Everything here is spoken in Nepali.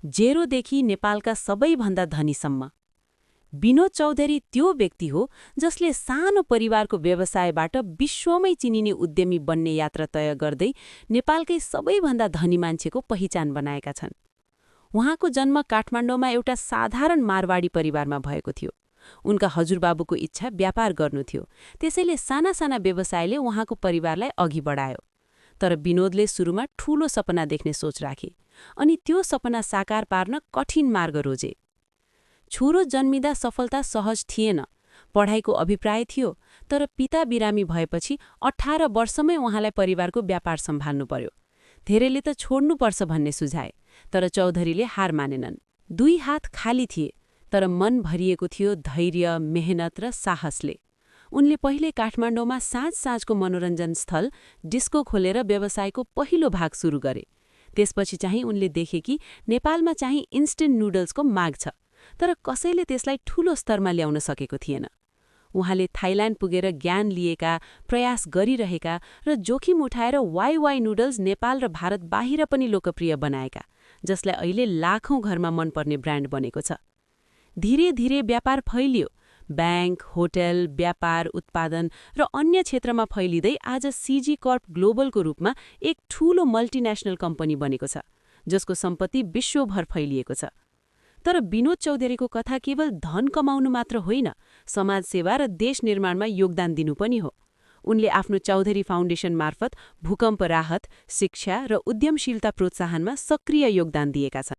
जेरोदेखि नेपालका सबैभन्दा धनीसम्म। विनोद चौधरी त्यो व्यक्ति हो जसले सानो परिवारको व्यवसायबाट विश्वमै चिनिने उद्यमी बन्ने यात्रा तय गर्दै नेपालकै सबैभन्दा धनी मान्छेको पहिचान बनाएका छन्। उहाँको जन्म काठमाडौँमा एउटा साधारण मारवाडी परिवारमा भएको थियो। उनका हजुरबाबुको इच्छा व्यापार गर्नु थियो, त्यसैले साना साना व्यवसायले उहाँको परिवारलाई अघि बढायो। तर विनोदले सुरुमा ठूलो सपना देख्ने सोच राखे अनि त्यो सपना साकार पार्न कठिन मार्ग रोजे। छोरो जन्मिँदा सफलता सहज थिएन। पढाइको अभिप्राय थियो, तर पिता बिरामी भएपछि 18 वर्षमै उहाँलाई परिवारको व्यापार सम्हाल्नु पर्यो। धेरैले त छोड्नुपर्छ भन्ने सुझाए, तर चौधरीले हार मानेनन्। 2 हात खाली थिए, तर मन भरिएको थियो धैर्य, मेहनत र साहसले। उनले पहिले काठमाडौँमा साँझको मनोरञ्जन स्थल डिस्को खोलेर व्यवसायको पहिलो भाग सुरु गरे। त्यसपछि चाहिँ उनले देखे कि नेपालमा चाहिँ इन्स्टेन्ट नुडल्सको माग छ, तर कसैले त्यसलाई ठूलो स्तरमा ल्याउन सकेको थिएन। उहाँले थाइल्याण्ड पुगेर ज्ञान लिएका, प्रयास गरिरहेका र जोखिम उठाएर वाई नुडल्स नेपाल र भारत बाहिर पनि लोकप्रिय बनाएका, जसलाई अहिले लाखौं घरमा मनपर्ने ब्रान्ड बनेको छ। धीरे धीरे व्यापार फैलियो। बैंक, होटल, व्यापार, उत्पादन र अन्य क्षेत्रमा फैलिँदै आज सीजी कर्प ग्लोबलको रूपमा एक ठूलो मल्टिनेशनल कम्पनी बनेको छ, जसको सम्पत्ति विश्वभर फैलिएको छ। तर विनोद चौधरीको कथा केवल धन कमाउनु मात्र होइन, समाजसेवा र देश निर्माणमा योगदान दिनु पनि हो। उनले आफ्नो चौधरी फाउन्डेसन मार्फत भूकम्प राहत, शिक्षा र उद्यमशीलता प्रोत्साहनमा सक्रिय योगदान दिएका छन्।